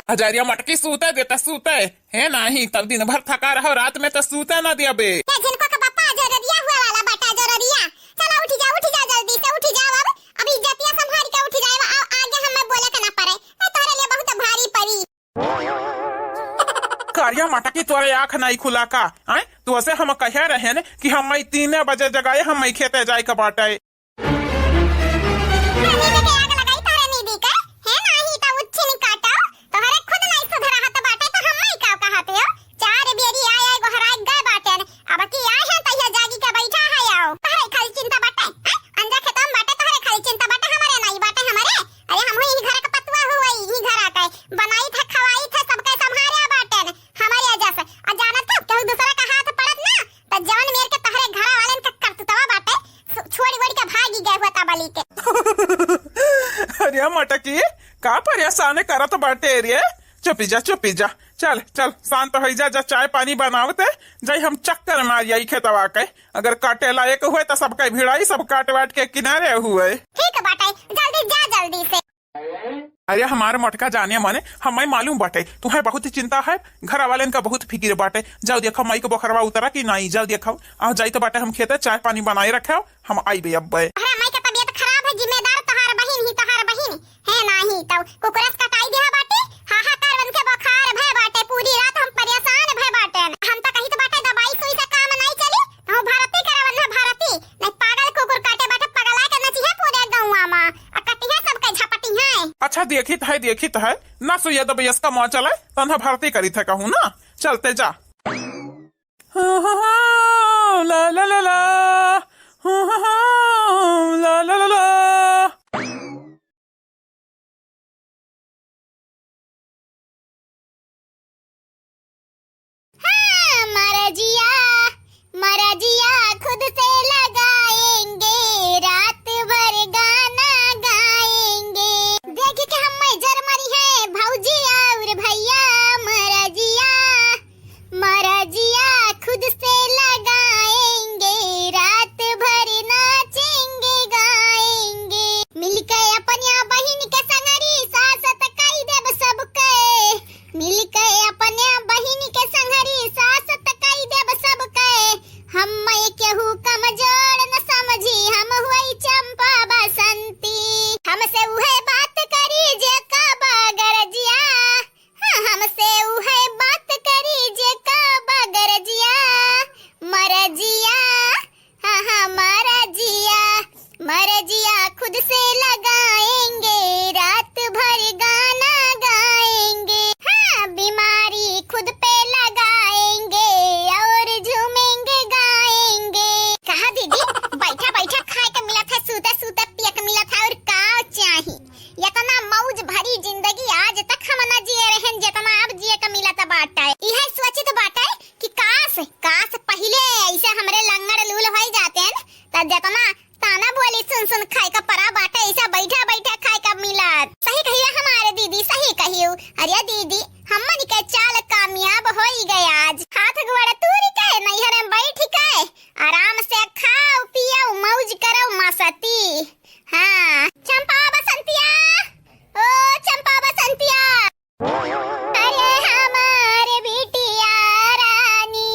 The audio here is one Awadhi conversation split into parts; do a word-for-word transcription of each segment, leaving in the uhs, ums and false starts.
अजरिया मटकी सूते दे त सूते, हे नाही तब दिन भर थका रहो, रात में त सूते न देबे। ए झिनको के पप्पा, अजरिया हुए वाला बाटा, अजरिया। चला उठी जा, उठी जा, जल्दी से उठी जाओ अब। अब इज्जतिया संभाल के उठी जाए, आ, आगे हमें बोले के ना पड़े, नहीं तोहरे लिए बहुत भारी पड़ी। करिया मटकी, तोरे आँख नाई खुला का? आय, तोहसे हम कहे रहेन कि हम तीने बजे जगाए, हम खेते जाए के बाटे। नींद के आग लगाई तोहरे नींदी के, हे नाही त उच्छिन काटो, तोहरे खुद नाई सुधरा हत बाटे त हम नाई का कहत हो? चार बेरी आय आय गोहराए गए बाटेन, अब की आय है तहिया जागी के बैठा है आओ। तोहरे खाली चिंता बाटे, हैं? अंजा खेतम बाटे तोहरे खाली चिंता बाटे, हमरे नाई बाटे हमरे। अरे हम ही घर के पतुआ हुई, ही घर आके बनाई थे, खवाई थे, सबके संभारे बाटेन हमरे वजह से। आ जानत हो, केहू दूसरा का हाथ पड़त ना, त जवन मेर के तहरे घर वालन के करतुतवा बाटे, सु-, छोड़ी वोड़ी के भागी गए हुआ तबली के। अरे मटकी, का परेशान करत बाटे रे? चुपी जा, चुपी जा। चल, चल, शांत होई जा, जा चाय पानी बनावते, जाई हम चक्कर मारी आई खेतवा के। अगर काटे लायक हुए त सबके भिड़ाई, सब काट वाट के किनारे हुए। ठीक बाटे, जल्दी जा, जल्दी से। अरे हमार मोटका जाने माने, हमें मालूम बाटे, तुहें बहुत चिंता है, घर वालन का बहुत फिकिर बाटे। जाओ देखो माई के बोखरवा उतरा कि नाई, जाओ देखो। आ जाई तो बाटे हम खेते चाय पानी बनाए रखे, हम आइबे अब्बे। अरे माई के तबीयत खराब है, जिम्मेदार तोहार बहिन ही, तोहार बहिन। हे नाही तो कुकुरस कटाई दिया बाटे, हाहाकार बन के बोखार भय बाटे, पूरी रात हम परेशान भय बाटे। हम तो कही तो बाटे दवाई सुई से काम नहीं चली, कहूँ भरती करावन ना भरती, नहीं पागल कुकुर काटे बाटे, पगला के नचिहे पूरे गौवा मा, आ कटिहे सबके झपटिहे। अच्छा देखित है, देखित है, ना सुइया दवाई इसका मुँह चले, तन्हा भरती करी थे कहूँ ना, चलते जा। ला, ला, ला, ला। ला, ला, ला, ला। हाँ, मरजिया, मरजिया खुद से लगाएंगे, रात भर गाना गाएंगे। देख के हम जर मरी है भौजी और भैया, मरजिया, मरजिया खुद से लगाएंगे, रात भर नाचेंगे गाएंगे। मिलके अपनिया बहिन के संगरी सासत कई देब सबके। मिलके अपनिया बहिन के संगरी सासत कई देब सबके। हम केहू कमजोर न समझी, हम हुई चंपा बसंती। हमसे उहे बात करी जे का बगरजिया। हाँ, हमसे उहे बात करी जे का बगरजिया, मरजिया, हाँ, हाँ, मरजिया, मरजिया खुद से लगाएंगे, रात भर गाना गाएंगे। हाँ, बीमारी खुद पे लगाएंगे और झूमेंगे गाएंगे। कहा दीदी, बैठा बैठा खाए के मिलत है, सूते सूते पिए के मिलत है, और का चाही? इतना मौज भरी जिंदगी आज तक हम न जिए रहन, जितना अब जिए के मिलत बाटे। इहे सोचित बाटे कि काश, काश पहिले ऐसे हमरे लंगड़ लूल होई जातेन, त जितना ताना बोली सुन सुन खाए का परा बाटे, ऐसे बैठा बैठा खाए का मिलत। सही कहियो हमारे दीदी, सही कहियो। अरे दीदी, हमन के चाल कामयाब होई गए आज। हाथ गोड़ तूरी के नैहर में बैठ के आराम से खाओ पियो मौज करो मस्ती। हाँ, चंपा बसंतिया, ओ चंपा बसंतिया। अरे हमार बिटिया रानी।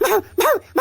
भौ, भौ,